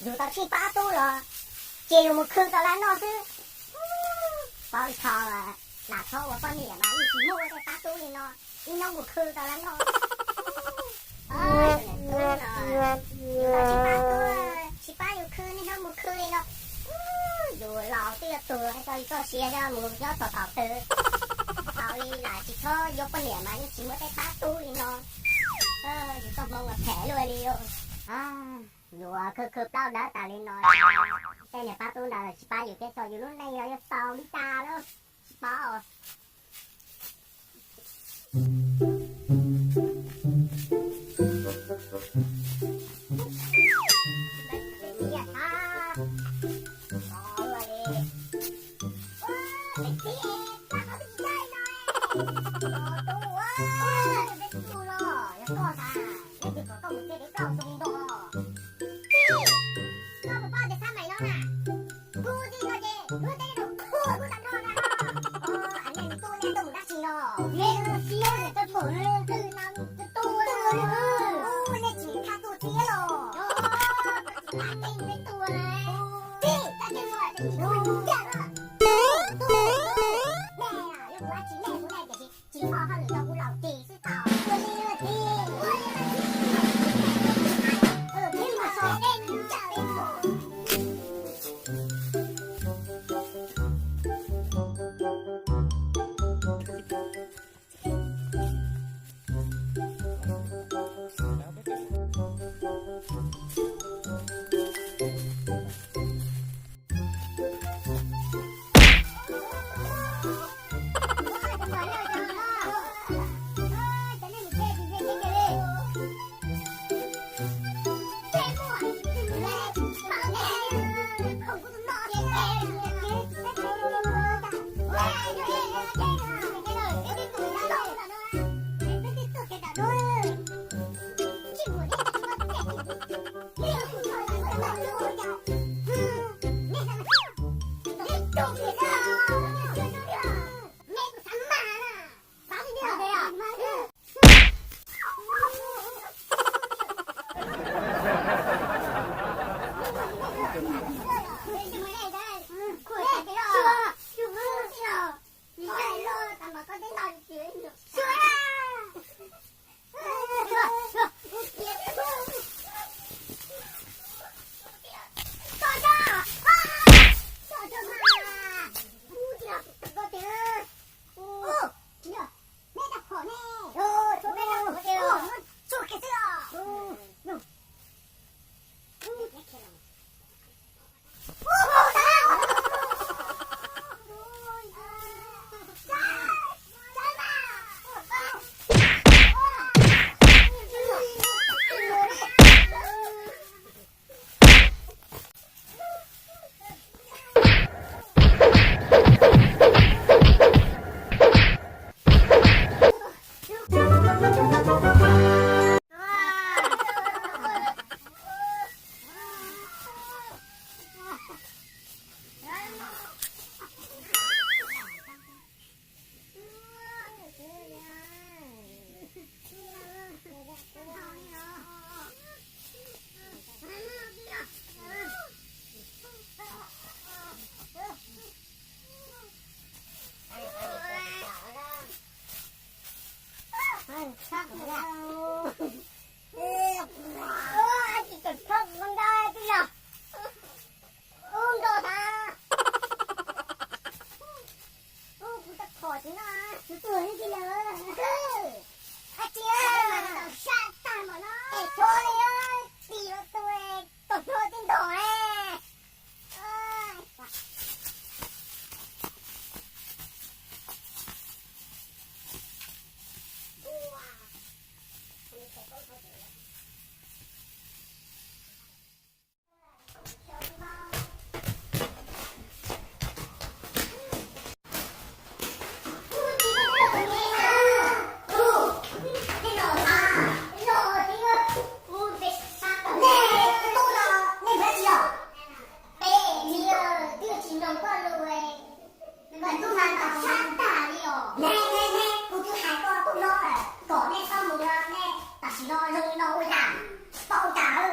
Yus tau tsis pab tub los ces yus mus khw tau lawv noj xwb. Paub txog, lam txhob ua poj niam mas yeej tsis muaj tej pab tub li no, ib hnub mus khw tau lawv noj. Tub no, yus tau tsis pab tub, tsis pab yus khw, niaj hnub mus khw li no. Yus laus twb yuav tuag, tau yus txoj sia coj mus nyob tom tom twg. Tau li lam tsis txhob yuav poj niam mas yeej tsis muaj tej pab tub li no. Yus txoj hmoo uas phem luaj li. Yus khw khw plaub dawb tas li no, tej niag pab tub ntawd tsis pab yus thiab, txog yus lub neej los yuav tau li cas lawm tsis paub. Koj puas paub tias xab maim no na, kuv txiv no ces luag tej zaum kuv kuj tau nrog na. Aw, niag nws tuaj, niag tuaj mus dab tsi no? Niag siab tau pom no, twb tuaj, niag tsis thaj tuaj txiv los. Tsis tas tej nws tuaj na. Txiv, txaj ces tuaj ces tsis tuaj ncaj na. Tuaj, tuaj, nej yuav kuv dab tsi, nej kuv nej tiam sis tsis txhob hauj lwm rau kuv laus ris xwb tau. Ua li ua txiv, ua li ua txiv. Ua li ua txiv, ua li ua txiv. Kuv twb hais koj tub hlob lawm kom nej txhob mus no, nej tam sim no zoo li no ua cas, tsis paub ua cas.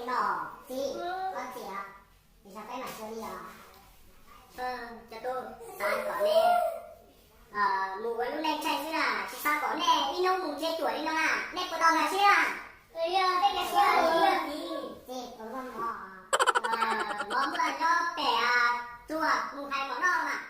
li no. Txiv, koj txiv, ib zaug peb mam sib ntsib os. Cov tub, xav kom nej mus ua lub neej tsheej xwb na, tsis xav kom nej ib hnub mus nrhiav cuam li no na, nej puas tau nkag siab? Txiv, mov muaj nyob pem txuas, mus hais mov noj mas.